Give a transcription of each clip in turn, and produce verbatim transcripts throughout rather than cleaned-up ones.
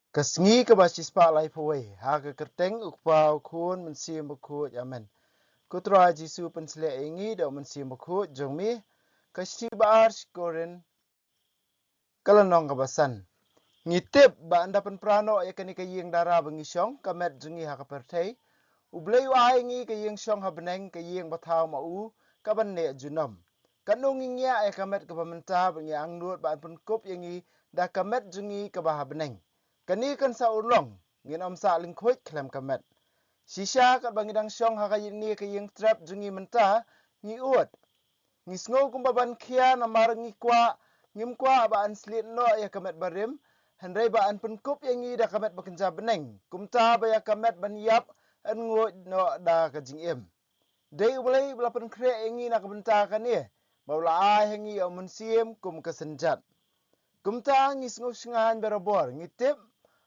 Ka sngi kaba shispah laiphew wei, ha ka kyrteng U Kpa, U Khun, Mynsiem Bakhuid. Amen. Ko Trai Jisu, pynshlei ïa ngi da U Mynsiem Bakhuid jong me. Ka shithi ba ar sha ki Korinth, ka lynnong kaba san. Ngi tip ba ynda pynpra noh ïa kane ka ïing dara ba ngi shong, ka met jong ngi ha ka pyrthei, U Blei u ai ngi ka ïing shong ha bneng, ka ïing ba thaw ma u, kaban neh junom. Katno ngi ngiah ïa ka met kaba mynta, ba ngi angnud ba yn pynkup ïa ngi da ka met jong ngi kaba ha bneng. Kane kan sa urlong, ngin ym sah lyngkhuid khlem ka met. Shisha katba ngi dang shong ha kane ka ïing trep jong ngi mynta, ngi ud. Ngi sngew kumba ban khia namar ngi kwah, ngim kwah ba yn sliet noh ïa ka met barim, hynrei ba yn pynkup ïa ngi da ka met ba kynja bneng, kumta ba ïa ka met ban ïap yn nguid noh da ka jingim. Dei U Blei ba la pynkhreh ïa ngi na ka bynta kane, ba u la ai ha ngi ïa U Mynsiem kum ka synjat. Kumta ngi sngew shngaiñ barabor, ngi tip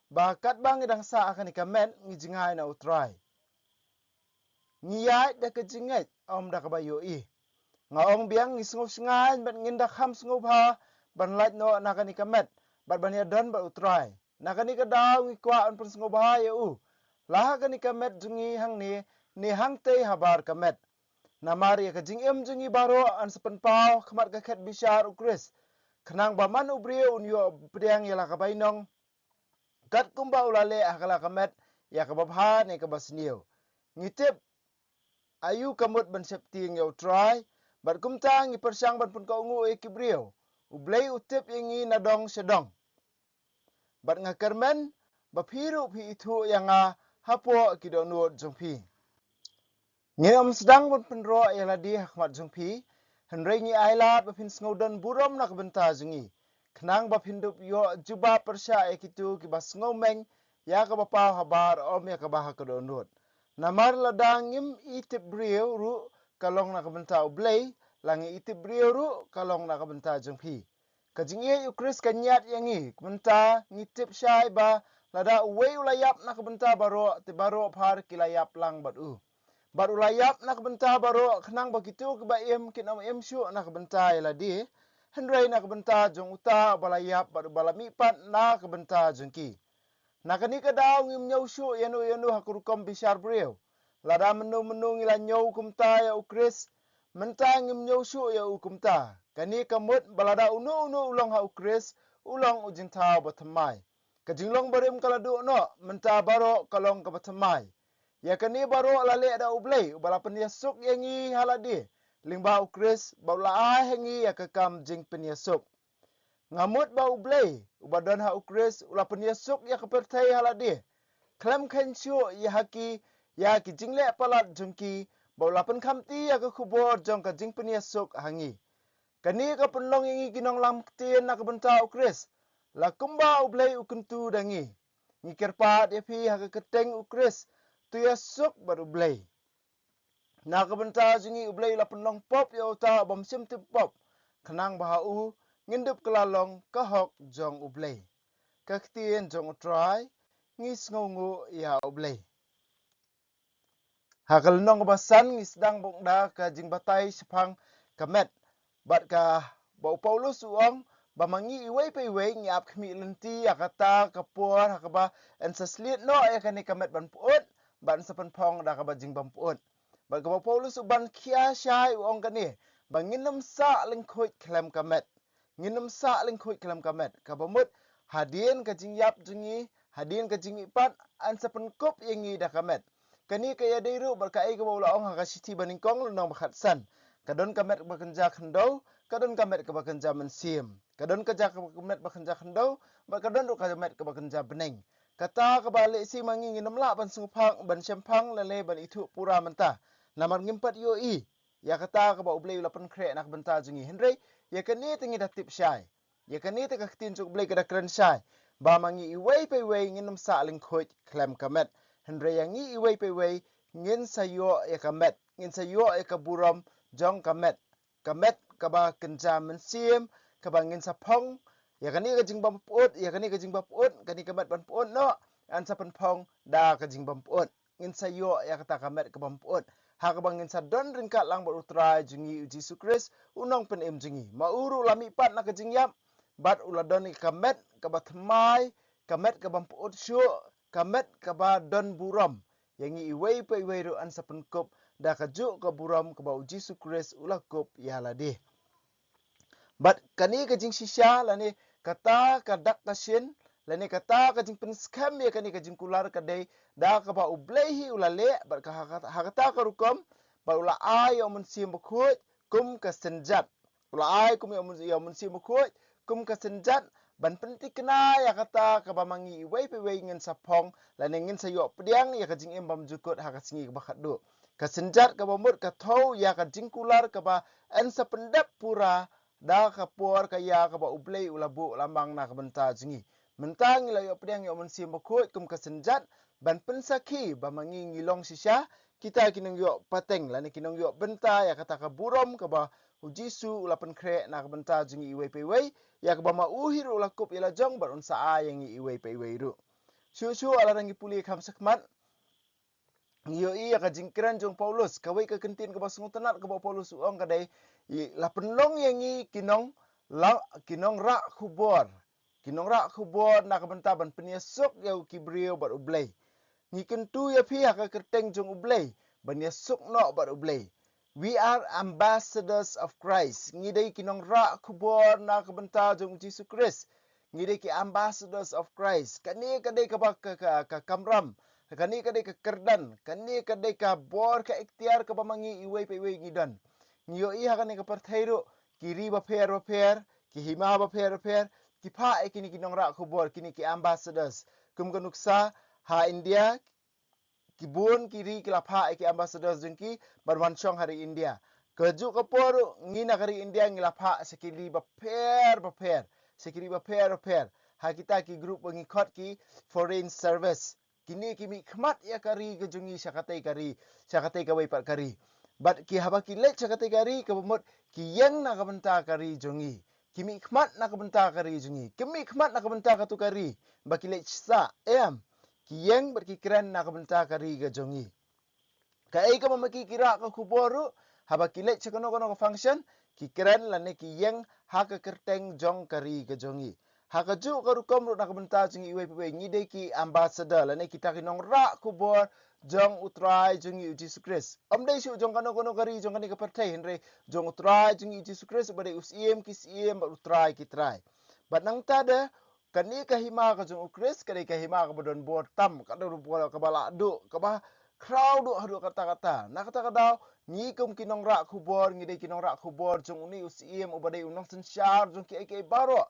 ba katba ngi dang sah ha kane ka met, ngi jngai na U Trai. Ngi ïaid da ka jingngeit, ym da kaba ïohi. Nga ong biang, ngi sngew shngaiñ bad ngin da kham sngewbha ban lait noh na kane ka met, bad ban ïadon bad U Trai. Na kane ka daw ngi kwah ban pynsngewbha ïa u, la ha kane ka met jong ngi hangne, ne hangtei habar ka met. Namar ïa ka jingim jong ngi baroh yn sa pynpaw ha khmat ka khet bishar U Khrist, khnang ba man u briew un ïoh pdiang ïa la ka bainong, kat kumba u la leh ha ka la ka met, ïa kaba bha ne kaba sniew. Ngi tip aïu ka mut ban sheptieng ïa U Trai, bad kumta ngi pyrshang ban pynkohnguh ïa ki briew. U Blei u tip ïa ngi na dong sha dong. Bad nga kyrmen ba phi ruh phi ithuh ïa nga hapoh ki dohnud jong phi. Ngi ym sdang ban pynroh ïa lade ha khmat jong phi, hynrei ngi ailad ba phin sngew don burom na ka bynta jong ngi, khnang ba phin dup ïoh jubab pyrshah ïa kito kiba sngew meng ïa kaba paw habar, ym ïa kaba ha ka dohnud. Namar lada ngim i tip briew ruh ka long na ka bynta U Blei, la ngi i tip briew ruh ka long na ka bynta jong phi. Ka jingïeit U Khrist ka ñiad ïa ngi, kumta ngi tip shai ba lada uwei u la ïap na ka bynta baroh, te baroh phar ki la ïap lang bad u. Bad u la ïap na ka bynta baroh, khnang ba kito kiba im kin ym im shuh na ka bynta ïa lade, hynrei na ka bynta jong uta uba la ïap bad uba la mihpat na ka bynta jong ki. Na kane ka daw ngim ñiew shuh ïano ïano ha ka rukom bishar briew. Lada mynno mynno ngi la ñiew kumta ïa U Khrist, mynta ngim ñiew shuh ïa u kumta. Kane ka mut ba lada uno uno u long ha U Khrist, u long u jingthaw ba thymmai. Ka jinglong barim ka la duh noh, mynta baroh ka long kaba thymmai. Ïa kane baroh la leh da U Blei, uba la pynïasuk ïa ngi ha lade lyngba U Khrist, ba u la ai ha ngi ïa ka kam jingpynïasuk. Nga mut ba U Blei uba don ha U Khrist u la pynïasuk ïa ka pyrthei ha lade, khlem kheiñ shuh ïa ha ki, ïa ki jingleh palat jong ki, ba u la pynkhamti ïa ka khubor jong ka jingpynïasuk ha ngi. Kane ka pynlong ïa ngi ki nonglam ktien na ka bynta U Khrist, la kumba U Blei u kyntu da ngi. Ngi kyrpad ïa phi ha ka kyrteng U Khrist, to ïasuk bad U Blei. Na ka bynta jong ngi U Blei u la pynlong pop ïa uta u bym shym tip pop, khnang ba ha u ngin dup kylla long ka hok jong U Blei. Ka ktien jong U Trai. Ngi sngewnguh ïa U Blei. Ha ka lynnong kaba san ngi sdang bok da ka jingbatai shaphang ka met. Bad kaba u Paulus u ong, ba ma ngi iwei pa iwei ngi ap khmih lynti ïa kata ka por ha kaba yn sa sliet noh ïa kane ka met ban pyut, bad yn sa pynphong da kaba jingbym pyut. Bad kaba u Paulus u ban khia shai u ong kane, ba ngin ym sah lyngkhuid khlem ka met. Ngin ym sah lyngkhuid khlem ka met. Kaba mut, hadien ka jingïap jong ngi, hadien ka jingmihpat, yn sa pynkup ïa ngi da ka met. Kane ka ïadei ruh bad kaei kaba u la ong ha ka shithi ba nyngkong lynnong ba khatsan. Ka don ka met kaba kynja khyndew, ka don ka met kaba kynja mynsiem. Ka don ka ja ka met ba kynja khyndew, bad ka don ruh ka met kaba kynja bneng. Kata kaba lehse ma ngi ngin ym lah ban sngewphang, ban shemphang, lane ban ithuh pura mynta. Namar ngim pat ïohi ïa kata kaba U Blei u la pynkhreh na ka bynta jong ngi. Hynrei ïa kane te ngi da tip shai. Ïa kane te ka ktien jong U Blei ka da kren shai, ba ma ngi iwei pa iwei ngin ym sah lyngkhuid khlem ka met. Hynrei ïa ngi iwei pa iwei ngin sa ïoh ïa ka met, ngin sa ïoh ïa ka burom jong ka met. Ka met kaba kynja mynsiem, kaba ngin sa phong ïa kane ka jingbym pyut, ïa kane ka jingbym pyut, kane ka met bym pyut noh, yn sa pynphong da ka jingbym pyut. Ngin sa ïoh ïa kata ka met kabym pyut, ha kaba ngin sa don ryngkat lang bad U Trai jong ngi U Jisu Khrist, U Nongpynim jong ngi. Ma u ruh u la mihpat na ka jingïap, bad u la don ïa ka met kaba thymmai, ka met kaba ym pyut shuh, ka met kaba don burom ïa ngi iwei pa iwei ruh yn sa pynkup da kajuh ka burom kaba U Jisu Khrist u la kup ïa lade. Bad kane ka jingshisha lane kata ka dak ka shin lane kata ka jingpynskhem ïa kane ka jingkular ka dei da kaba U Blei hi u la leh bad ka ha, ha kata ka rukom bad u la ai ïa U Mynsiem Bakhuid kum ka synjat. U la ai kum ïa U Myn-, ïa U Mynsiem Bakhuid kum ka synjat ban pynthikna ïa kata kaba ma ngi iwei pa iwei ngin sa phong lane ngin sa ïoh pdiang ïa ka jingim bymjukut ha ka sngi kaba khatduh. Ka synjat kaba mut ka thew ïa ka jingkular kaba yn sa pyndep pura da ka por ka ïa kaba U Blei u la buh la mang na ka bynta jong ngi. Mynta ngi la ïoh pdiang ïa U Mynsiem Bakhuid kum ka synjat ban pynsakhi ba ma ngi ngi long shisha kita ki nongïoh pateng lane ki nongïoh bynta ïa kata ka burom kaba U Jisu u la pynkhreh na ka bynta jong ngi iwei pa iwei, ïa kaba ma u hi ruh u la kup ïa la jong bad un sa ai ïa ngi iwei pa iwei ruh. Shuh shuh, lada ngi pule kham shakhmat, ngi ïohi ïa ka jingkren jong u Paulus, kawei ka kyntien kaba sngewtynnat kaba u Paulus u ong ka dei, i, la pynlong ïa ngi ki nong, la, ki nongrah khubor. Ki nongrah khubor na ka bynta ban pynïasuk ïa ki briew bad U Blei. Ngi kyntu ïa phi ha ka kyrteng jong U Blei ban ïasuk noh bad U Blei. We are ambassadors of Christ. Ngi dei ki nongrah khubor na ka bynta jong U Jisu Khrist. Ngi dei ki ambassadors of Christ. Kane ka dei kaba ka, ka, ka kamram. Kane ka dei ka kyrdan. Kane ka dei ka bor ka iktiar kaba ma ngi iwei pa iwei ngi don. Ngi ïohi ha kane ka pyrthei ruh ki ri bapher bapher, ki hima bapher bapher ki phah ïa kine ki nongrah khubor, kine ki ambassadors. Kum ka nuksa ha India, ki bun ki ri ki la phah ïa ki ambassadors jong ki ban wan shong ha ri India. Kajuh ka por ruh ngi na ka ri India ngi la phah sha ki ri bapher bapher, sha ki ri bapher bapher, ha kita ki group ba ngi khot ki foreign service. Kine ki mihkhmat ïa ka ri ka jong ngi sha katei ka ri, sha katei kawei pat ka ri. Bad ki haba ki leit sha katei ka ri kaba mut ki ïeng na ka bynta ka ri jong ngi. Ki mihkhmat na ka bynta ka ri jong ngi. Ki mihkhmat na ka bynta katu ka ri ba ki leit sah, em. Ki ïeng bad ki kren na ka bynta ka ri ka jong ngi. Kaei kaba ma ki ki rah ka khubor ruh, haba ki leit sha kano kano ka function, ki kren lane ki ïeng ha ka kyrteng jong ka ri ka jong ngi. Ha kajuh ka rukom ruh na ka bynta jong ngi iwei pa iwei ngi dei ki ambassador lane kita ki nongrah khubor jong U Trai jong ngi U Jisu Khrist. Ym dei shuh jong kano kano ka ri jong kane ka pyrthei hynrei jong U Trai jong ngi U Jisu Khrist uba dei U Syiem ki syiem bad U Trai ki trai. Bad nangta de kane ka hima ka jong U Khrist ka dei ka hima kaba don bor tam, ka don bor kaba lah duh, kaba khraw duh haduh katta katta. Na kata ka daw ngi kum ki nongrah khubor ngi dei ki nongrah khubor jong une U Syiem uba dei U Nongsynshar jong kiei kiei baroh.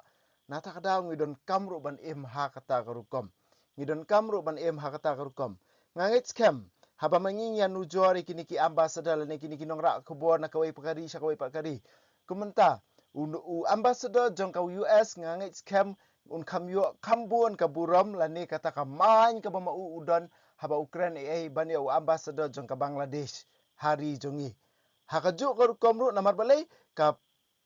Na kata ka daw ngi donkam ruh ban im ha kata ka rukom. Ngi donkam ruh ban im ha kata ka rukom. Nga ngeit skhem haba ma ngi ngi ïanujor ïa kine ki ambassador lane kine ki nongrah khubor na kawei pat ka ri sha kawei pat ka ri. Kum mynta u, u ambassador jong ka U S nga ngeit skhem un kham ïoh kham bun ka burom lane kata ka main kaba ma u u don haba u kren ei ei ban ïa u ambassador jong ka Bangladesh ha ri jong ngi. Ha kajuh ka rukom ruh namar balei ka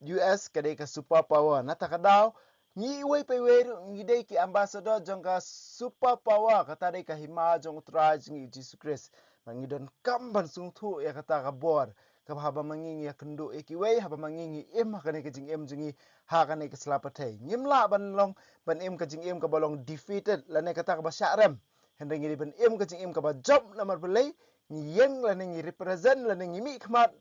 U S ka dei ka super power. Na kata ka daw ngi iwei pa iwei ruh ngi dei ki ambassador jong ka super power, kata dei ka hima jong U Trai jong ngi U Jisu Khrist. Bad ngi donkam ban sngewthuh ïa kata ka bor kaba haba ma ngi ngi ïakynduh ïa kiwei, haba ma ngi ngi im ha kane ka jingim jong ngi ha kane ka sla pyrthei. Ngim lah ban long, ban im ka jingim kaba long defeated lane kata kaba shah rem. Hynrei ngi dei ban im ka jingim kaba jop namar balei ngi ïeng lane ngi represent lane ngi mihkhmat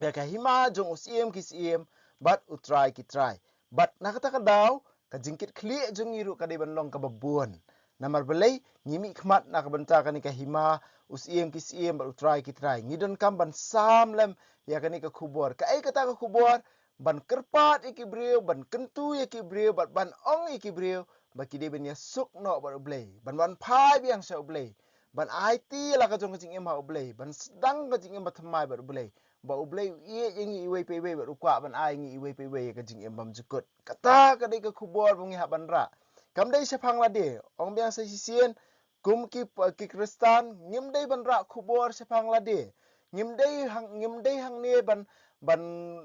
ïa ka hima jong U Syiem ki syiem bad U Trai ki trai. Bad na kata ka daw ka jingkitkhlieh jong ngi ruh ka dei ban long kaba bun. Namar balei ngi mihkhmat na ka bynta kane ka hima U Syiem ki syiem bad U Trai ki trai. Ngi donkam ban sam lem ïa kane ka khubor. Kaei kata ka khubor? Ban kyrpad ïa ki briew, ban kyntu ïa ki briew bad ban ong ïa ki briew ba ki dei ban ïasuk noh bad U Blei, ban wan phai biang sha U Blei, ban aiti ïa la ka jong ka jingim ha U Blei, ban sdang ka jingim bathymmai bad U Blei. Ba U Blei u ïeit ïa ngi iwei pa iwei bad u kwah ban ai ïa ngi iwei pa iwei ïa ka jingim bymjukut. Kata ka dei ka khubor ba ngi hap ban rah. Kam dei shaphang lade, ong biang sa shisien, kum ki, ki Khristan ngim dei ban rah khubor shaphang lade. Ngim dei hang, ngim dei hangne ban, ban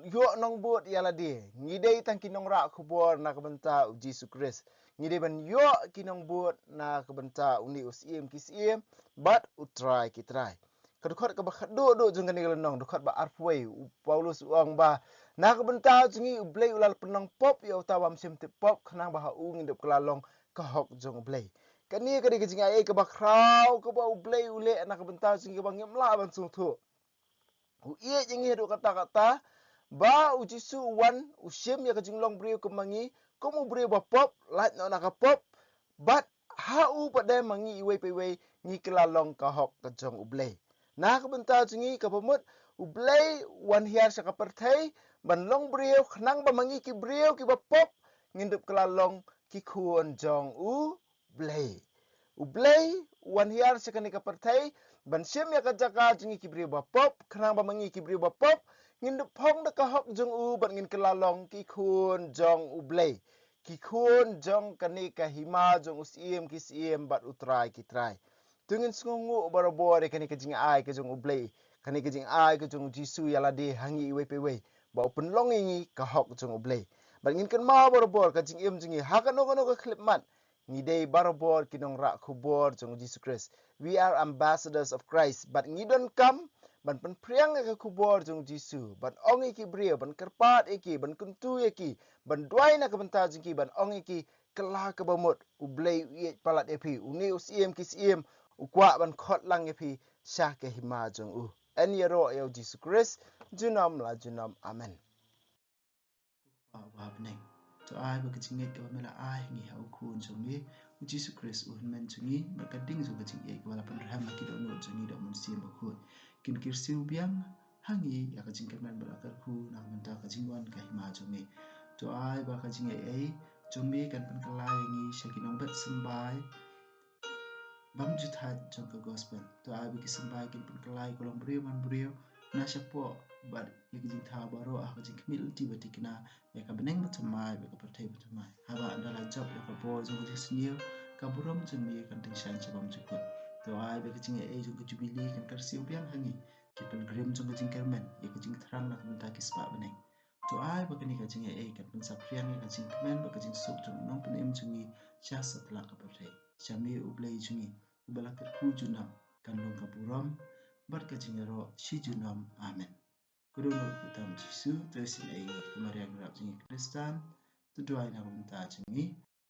ïoh nongbud ïa lade. Ngi dei tang ki nongrah khubor na ka bynta U Jisu Khrist. Ngi dei ban ïoh ki nongbud na ka bynta une U Syiem ki syiem bad U Trai ki trai. Ka dkhot kaba khatduh duh jong kane ka lynnong, dkhot ba arphew wei, u Paulus u ong ba na ka bynta jong ngi U Blei u la pynlong pop ïa uta uba ym shym tip pop, khnang ba ha u ngin ïoh kylla long ka hok jong U Blei. Kane ka dei ka jingai ei kaba khraw kaba U Blei u leh na ka bynta jong ngi kaba ngim lah ban sngewthuh. U ïeit ïa ngi haduh katta katta ba U Jisu u wan u shim ïa ka jinglong briew kum ma ngi, kum u briew ba pop, lait noh na ka pop, bad ha u pat de ma ngi iwei pa iwei ngi kylla long ka hok ka jong U Blei. Na ka bynta jong ngi kaba mut U Blei u wan hiar sha ka pyrthei ban long briew khnang ba ma ngi ki briew kiba pop ngin dup kylla long ki khun jong U Blei. U Blei u wan hiar sha kane ka pyrthei ban shim ïa ka jaka jong ngi ki briew ba pop khnang ba ma ngi ki briew ba pop ngin dup phong da ka hok jong u bad ngin kylla long ki khun jong U Blei, ki khun jong kane ka hima jong U Syiem ki syiem bad U Trai ki trai. To ngin sngewnguh barabor ïa kane ka jingai ka jong U Blei, kane ka jingai ka jong U Jisu ïa lade ha ngi iwei pa iwei ba u pynlong ïa ngi ka hok jong U Blei. Bad ngin kynmaw barabor ka jingim jong ngi ha kano kano ka khyllipmat ngi dei barabor ki nongrah khubor jong U Jisu Khrist. We are ambassadors of Christ. Bad ngi donkam ban pynphriang ïa ka khubor jong U Jisu, ban ong ïa ki briew, ban kyrpad ïa ki, ban kyntu ïa ki, ban duwai na ka bynta jong ki, ban ong ïa ki, kylla kaba mut, U Blei u ïeit palat ïa phi, une U Syiem ki syiem u kwah ban khot lang ïa phi sha ka hima jong u. Yn ïaroh ïa U Jisu Khrist junom la junom. Amen. Ko Kpa uba ha bneng, to ai ba ka jingngeit kaba me la ai ha ngi ha u Khun jong me U Jisu Khrist u Hynmen jong ngi, bad ka ding jong ka jingïeit kaba la pynrhem ha ki dohnud jong ngi da U Mynsiem Bakhuid, kin kyrsiew biang ha ngi ïa ka jingkyrmen bad la kyrkhu na ka bynta ka jingwan ka hima jong me. To ai ba ka jingaiei jong me kan pynkylla ïa ngi sha ki nongbet symbai bymjuthaid jong ka gospel. To ai ba ki symbai kin pynkylla ïa ka longbriew manbriew na shapoh bad ïa ka jingthaw baroh ha ka jingkhmih lynti ba thikna ïa ka bneng bathymmai bad ka pyrthei bathymmai. Haba ynda la jop ïa ka bor jong ka jingsniew, ka burom jong me kan tyngshaiñ sha bymjukut. To ai ba ka jingaiei jong ka jubili kan kyrsiew biang ha ngi ki pilgrim jong ka jingkyrmen ïa ka jingthrang na ka bynta ki spah bneng. To ai ba kane ka jingaiei kan pynsaphriang ïa ka jingkmen bad ka jingsuk jong u Nongpynim jong ngi sha satlak ka pyrthei. Sha me U Blei jong ngi uba la kyrkhu junom, kan long ka burom bad ka jingïaroh shi junom. Amen. Ko dohnud kyrteng U Jisu, to isynei ïa ngi. Ko Maria nongrep jong ngi Khristan, to duwai na ka bynta jong ngi.